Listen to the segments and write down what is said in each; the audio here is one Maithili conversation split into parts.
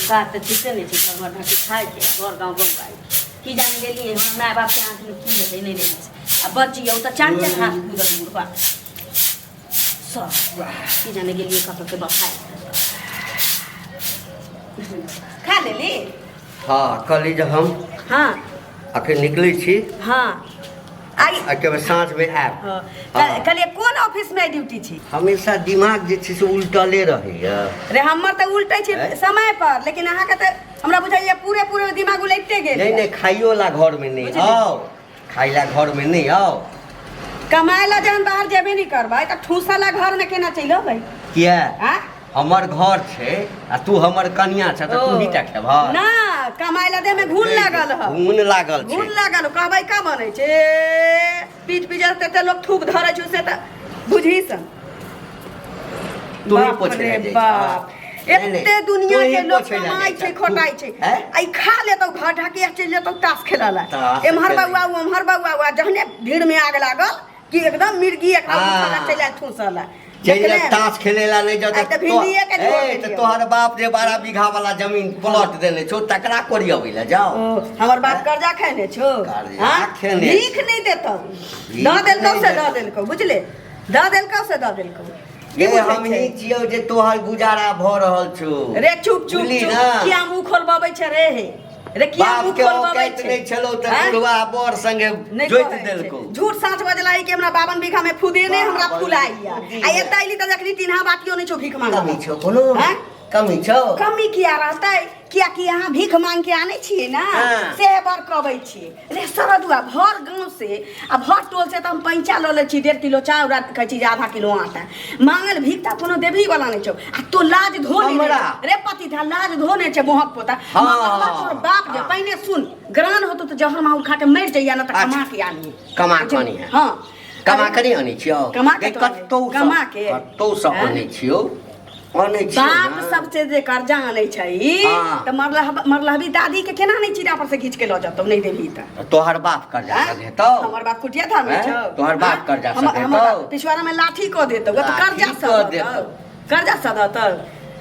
काज तऽ ठीके नहि छै। घर घर ढाकी खाइ छै, घर गाँव बौआइ छै। की जाने गेलियै, हमरा माय बापके आँखिमे की रहै नहि रहै छै। आ बचियौ तऽ चारि चारि हाथ कूदल बुढ़बा सब। की जाने गेलियै कतऽ के बखाइ खा लेली। हँ, कहली जे हम अखन निकलै छी। आइ एके बेर साँझमे आयब। हँ। कहलियै कोन ऑफिसमे ड्यूटी छै? हमेशा दिमाग जे छै से उल्टले रहैया। रे, हमर तऽ उल्टे छै आँय? समय पर, लेकिन अहाँके तऽ हमरा बुझाइया पूरे पूरे दिमाग उलटिते गेल। नहि नहि, खाइयो ला घरमे नहि बुझलियै। आउ, खाइ ला घरमे नहि आउ। कमाय ला जहन बाहर जेबे नहि करबै तऽ ठूसऽ ला घरमे केना चलि अबै? किया? आँय? हमर घर छै आ तू हमर कनिया छ तऽ तू ही टा खेबह? ना, कमाय ला देह में घून लागल ह। घून लागल छै। घून लागल। कहबै का बनै छै, पीट पिजर ते लोक थूक धरै छै, से तऽ बुझही सन। तू ही बाप पोछै रे लए जाइ बाप। छह। नहि, नहि, एते दुनिया तू ही के लोक पोछै लए कमाइ जाइ छै, छह। खोटाइ छै। हैं? आ ई खा लेतौ, घर ढाकी चलि जेतौ ताश खेलऽ ला। ताश एम्हर खेलै। बौआ, ओम्हर बौआ। आ जहने भीड़ में आग लागल कि एकदम मिर्गी एकरा उठल, चलि आयल ठूसऽ ला। चलि देखले? जा, ताश खेले ला नहि जाओ। आइ तऽ भिंडिये के झोर ए तऽ देलियौ। तोहर बाप जे 12 बीघा वाला जमीन प्लॉट देने छौ, तकरा कोरियबै ला जाओ। ओ, हमर बाप कर्जा खेने छौ? कर्जा हाँ? खेने। भीख नहि देतौ। भीख दऽ देलकौ नहि से दऽ देतौ। देलकौ, बुझले? दऽ देलकौ से दऽ देलकौ। की ये बुझै हम छै? ही छियौ जे तोहर गुजारा भऽ रहल छौ। रे चुप चुप। बुझली चुप ना? किया मुंह खोलबबै छै रे? हे रे, किया बाप मुंह के खोलबबै औकात छै? नहि छलौ तऽ आँय? बुढ़वा बर संगे नहि जोति कहै छै। देलकौ। झूठ साँच बजला है कि हमरा 52 बीघा में फुदेने हमरा 52 फुलाइया। फुदी आ है। एतऽ अयली तऽ जखनी तीन्हा बाटियो नहि छौ भीख मांगऽ। कमी छौ कोनो? आँय? कमी छौ? कमी किया रहतै? कियाकि अहाँ भीख मांग के आनै छियै ने, से बड़ कबै छियै रे सरदुआ। भर गाँव से आ भर टोल से तऽ हम पैंचा लऽ लै छी, 1.5 किलो चाउर आ कहै छी जे आधा किलो आटा। मांगल भीख तऽ कोनो देबही वाला नहि छौ। आ तो लाज धो नहि हमरा? रे पति था, लाज धो नहि छै मोहक पोता। मरलबा तोहर बाप जे पहिने सुन, ग्रान होतो तऽ जहर माहुर खा के मरि जइया ना तऽ कमा के आनी। कमा के आनी है। हँ। कमा के नहि आनै छियौ? कमा के गे, तो कतौ सँ- कमा के। कतौ सँ हैं? आनै छियौ, आनै छियौ बाप ना? सबसे जे कर्जा आनै छै तऽ मरलहबी दादी के केना नहि चिड़ा पर से घीच के लऽ जतौ, नहि देबही तऽ? तोहर बाप कर्जा आँय? से देतौ? हमर बाप कुटिया धार में हैं? छौ। तोहर बाप आँय? कर्जा हमर से हमर देतौ? बाप पिछवाड़ा में लाठी कऽ देतौ। तऽ लाठी कर्जा कऽ सधतौ? देतौ। कर्जा सधतौ?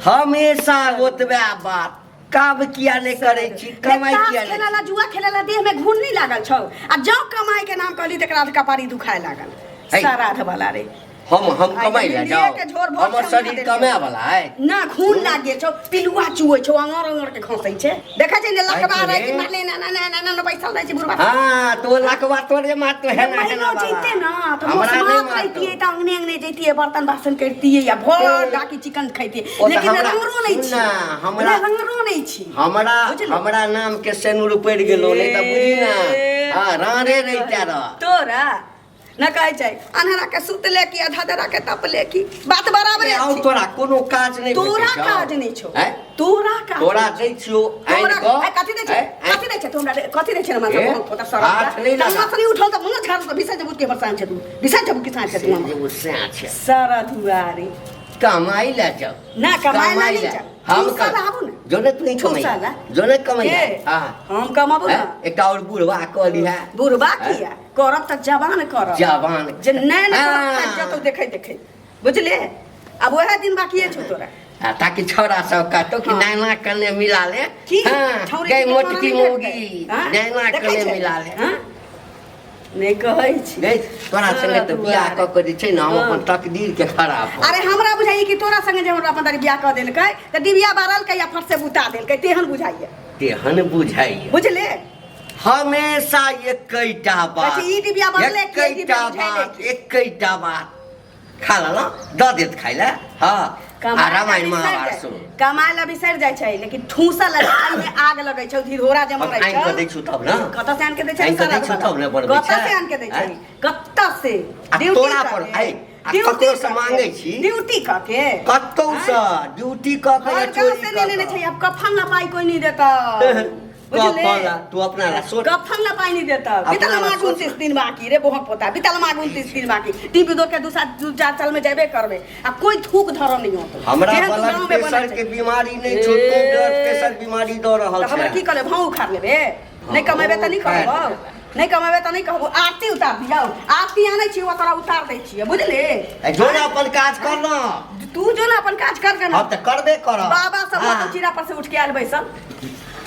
हमेशा ओतबे बात। काम किया नहि करै छी, कमाइ ताश किया नहि? खेलला, जुआ खेलला देह में घुन नहीं लागल छौ, आ जौ कमाई के नाम कहली तकरा कपारी दुखाए लागल। है। श्राद्ध वाला रे। हम आइ कमाइ लए भिंडिये जाउ? के झोर भोर हमर छौंका शरीर देलकै। कमाए वाला है? ना, खून लाग गेल छौ, पिलुआ चुए छौ, अंगर अंगर के खसै छै। देखै छै ने लकबा आइ रहै छै। रे। मारले ना ना ना ना ना बैसल रहै छै बुढ़बा। हाँ, तो लकवा तोरे मारतो है ना? महीनो है ना जैते बाबा। ना तऽ हमरा नहि मौसमात मारतौ। रहितियै तऽ अंगने अंगने जैतियै, बर्तन बासन करितियै आ भर डाकी चिकन खैतियै। ओ तऽ लेकिन हमरा रंगरो नहि सुन छी। ना, हमरा रे, रंगरो नहि छी। हमरा बुझली? हमरा नाम के सेनुर पड़ि गेलो, नहि तऽ बुझी ना। ए। हाँ, रारे रहिते रह। तोरा न कहै छै अन्हरा के सुतले की अधधरा के तपले की, बात बराबरे आउ। छै। तोरा कोनो काज नहि तोरा भेटै छौ? काज नहि छौ। हैं? तोरा काज तोरा नहि छौ। दै छियौ आनि तोरा कऽ। ए, कथी दै छै? हैं? कथी दै छै तू हमरा? कथी दै छै रे? ए, मन पोता सर हाथ नहि लगा। से उठल तऽ मुँह झाड़ तऽ बिसै जबू के बरसान छै, तू बिसै जबू किसान छै तू हमर। ओ सैह छै। सारा दुआरे कमाइ लए जाउ। ना, कमाइ लए नहि लए। जाउ। हम ठूसा ला आबू ने। जो ने तू कमाइ। ठूसा ला। जो ने कमाइ। के? हाँ। हम कमाबू ना। हैं? एकटा और बुढ़वा कऽ लिहा। बुढ़बा हैं? किया करब? तऽ जवान करब। जवान। जे नहि ने करब, थाकि जतौ देखै देखै, बुझले? आब वएह दिन बाकिए छौ तोरा। आ ताकि छौड़ा सब कहतो कि नैना कने मिला ले। की? हाँ, छौड़ी गई के मोटकी तोरा नहि मौगी भेटतै? हाँ? नैना देखै कने छै? मिला ले। हाँ? नहि कहै छी। गई, तोरा संगे तऽ बियाह कऽ के जे छै ने हम अपन तकदीर के खराब भऽ अरे, हमरा बुझाइए कि तोरा संगे जे हमरा अपन दादी बियाह कऽ देलकै तऽ डिबिया बारलकै या फट से बुता देलकै, तेहन बुझाइए। तेहन बुझाइए। बुझले? हमेशा एकैटा बात। अच्छा, ई डिबिया बदले कि ई डिबिया एकैटा बुझाइले बात की? एकैटा बात। खा लेलहुँ, दऽ देत खाइ लए। हँ, आ कमाय रामायण ला बिसरि महाभारत जाइ। सुन। कमाय ला बिसरि जाइ छै, लेकिन ठूसल ला एहिमे आग लगै छौ, धिधोरा जे मरै आनि छौ। कऽ दै छौ तब ने। कतऽ से आनि के दै छै? आनि कऽ दै छौ तब ने बनबै कतऽ छै। से आनि के दै छै? आँय? कतऽ से? आ ड्यूटी तोरा कऽ पर के। आइ, आ ड्यूटी ककरोसँ कऽ के। मांगै छी? ड्यूटी कऽ के। कतौसँ ड्यूटी कऽ के या घर गाँव चोरी से कऽ नहि लेने कऽ? छै। आब कफन ला पाइ कोइ नहि देता, बुझले? कफन ला, तू अपना ला सोच। कफन ला पाइ नहि देता। अपना बीतल ला माघ सोच। 29 दिन बाकी रे बोहक पोता, बीतल माघ 29 दिन बाकी। टीवी दो के दू साल दू चार साल में जेबे करबे आ कोई थूक धरम नहीं होतो। हमरा जेहन तू ब्लड गाँव में बनल प्रेशर छै। के बीमारी नहि छौ, तू ब्लड प्रेशर बीमारी दऽ रहल तऽ हमरा छै। की करबै? भाव उखाड़ लेबे? नहि कमेबे तऽ नहि उखाड़ि करबौ। लेबै। नहि कमेबै तऽ नहि कहबो आरती उतार दियौ आरती आनै छी ओकरा उतार दै छियै बुझली ए, जो ने अपन काज कर न तू जो ने अपन काज कर के ना हम तऽ करबे करब बाबा सब हाँ। तो चीरा पर से उठ के आयल बैसल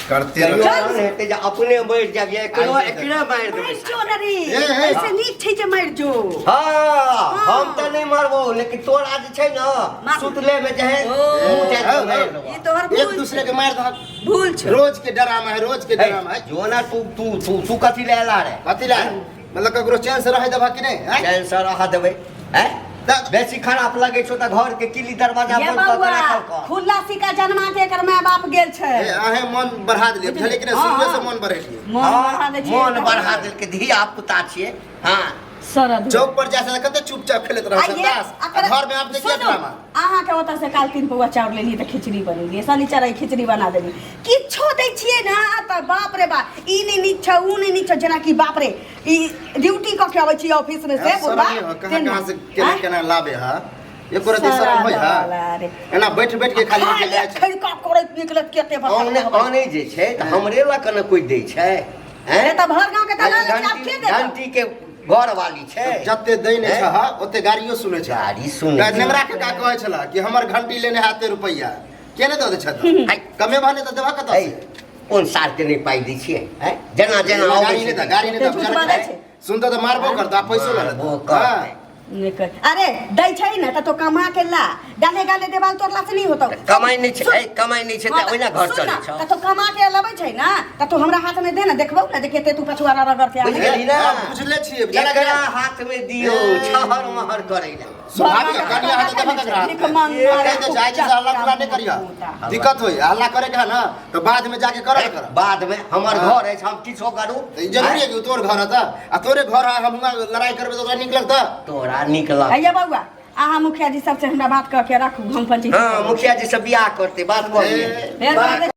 करते कहियो रहो। एहन हेतै जे अपने मरि जाबी एकरो आइ एकरे मारि देबै मरि जो ने रे ए, ए। ऐसे नीक छै जे मरि जो हाँ हम तऽ नहि मरबो लेकिन तोरा जे छै ने मार। सुतले में जे है ओ। मुँह चाटि कऽ मारि ए, देबौ। ई तोहर एक भूल दूसरे के मारि दहक भूल छौ रोज के डरामा है रोज के हे, डरामा है जो ना तू तू तू तू कथी ले एला रे कथी ला मतलब ककरो चैन से रहै देबह कि नहि आँय? चैन से रह देबै हैं तऽ- बेसी खराब लगै छौ तऽ घर के किली दरवाजा ये बंद कऽ के बउआ राखल कर खुला सिक्का जन्मा के एकर माय बाप गेल छै ए, अहें मन बढ़ा देलियै बुझलियै कि नहि हाँ, शुरुए से हाँ। मन बढ़ेलियै मन हाँ, बढ़ा दै छियै मन बढ़ा देलकै धिया पुता छियै हाँ सरद चौक पर जा से कते चुपचाप खेलैत रहै छै ताश आ घर में आब देखिए ड्रामा अहाँके ओतऽ से काल 3 पौआ चाउर लेलियै तऽ खिचड़ी बनेलियै शनिचर अइ खिचड़ी बना देलियै किछो दै छियै ने तऽ बाप रे बाप ई नहि नीक छौ ऊ नहि नीक छौ जेनाकि बाप रे ई ड्यूटी कऽ के अबै छी ऑफिस में से बुढ़बा शरम नहीं हो, कहाँ तेना। कहाँ से केना आँय? केना लाबे हा एको रति शरम होय हा साला रे। एना बैठ बैठ के खाली निकलि जाइ छै खड़का करैत निकलत केते आने आने जे छै तऽ हमरे लऽ कऽ ने कोइ दै छै हैं तऽ भर गाँव के तऽ लऽ लै छै, आब के देतौ? घंटी के घर वाली छै जते दै नहि हैं? छह ओते गाड़ियो सुनै छै गाड़ी सुनै छै। नेंगरा के का कहै छला कि हमर घंटी लेने हाथे रुपैया के नहि दऽ दै छह आइ। कमे भने तऽ देबह कतऽ ऐ, से कोन सार के नहि पाइ दै छियै हैं? जेना जेना अबै गाड़ी नहि छै दऽ गाड़ी नहि एते दऽ झूठ बेचारा बाजै छै। सुनतऽ तऽ मारबो करतऽ आ पैसो लऽ मारबो लेतऽ करतै। हाँ। नहि कर अरे दै छै ने तऽ तो कमा के ला डाले गाले देवाल तोड़ला से नहीं होतौ कमाइ नहि छै ऐ, कमाइ नहि छै हाँ, तऽ ओहिना घर सुन चलै ना, छौ तऽ तो कमा के लबै छै ना तऽ तू हमरा हाथ में दे ना देखबौ ना जे केते तू पछुआरा रगड़ के बुझि आनै गेली ना आब बुझले छियै बेचारा एकरा हाथ में दियौ छहर महर करै लए स्वाभाविक है, कनिया हाथ देखऽ तक रहा। भीख मांगना कहि दै छै, आइ से हल्ला गुल्ला नहि करिह दिक्कत होई हल्ला करे के है ना तो बाद में जाके करल कर बाद में हमर हाँ। घर अछि हम किछो करू तऽ ई जरूरी है कि तोर घर है तऽ आ तोरे घर है हम हुआं लड़ाई करबै तऽ ओकरा नीक लगतै तोरा नीक लग हैया बौआ अहाँ मुखिया जी सबसे हमरा बात कऽ के राखू हम पंचायत हाँ मुखिया जी से बियाह करते बात कर ए, फेर बात